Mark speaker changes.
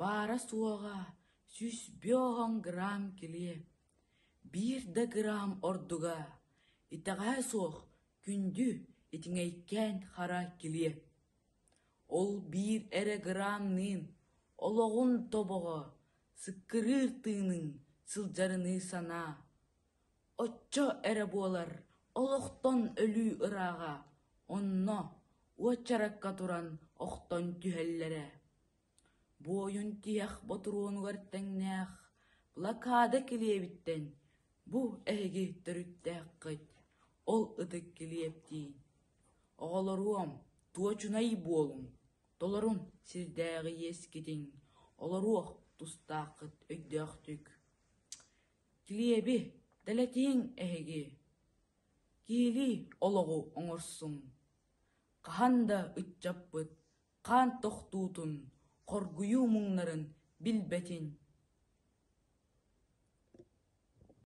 Speaker 1: Баара-суоҕа 150 грамм килиэп, биир да грамм ордуга, итэҕэһэ суох күндү итиҥэйкээн хара килиэп. Ол биир эрэ граммныын олоҕун тобоҕо сыккырыыр тыынын сылдьарыныы санаа. Оччо эрэ буолар олохтон өлүү ырааҕа, онно уочаракка туран охтон түһэллэрэ. Буойун тиһэх ботуруонугар тэҥнээх блокада килиэбиттэн бу эһиги төрүттээххит, ол ытык килиэптиин. Оҕолоруом, туочунай буолуҥ, толорун сирдээҕи иэскитин, олоруох тустааххыт өйдөөхтүк. Килиэби дэлэтиҥ эһиги, киһилии олоҕу оҥорсуҥ. Хаһан да ыччаппыт хаан тохтуутун, хоргуйуу муҥнарын билбэтин.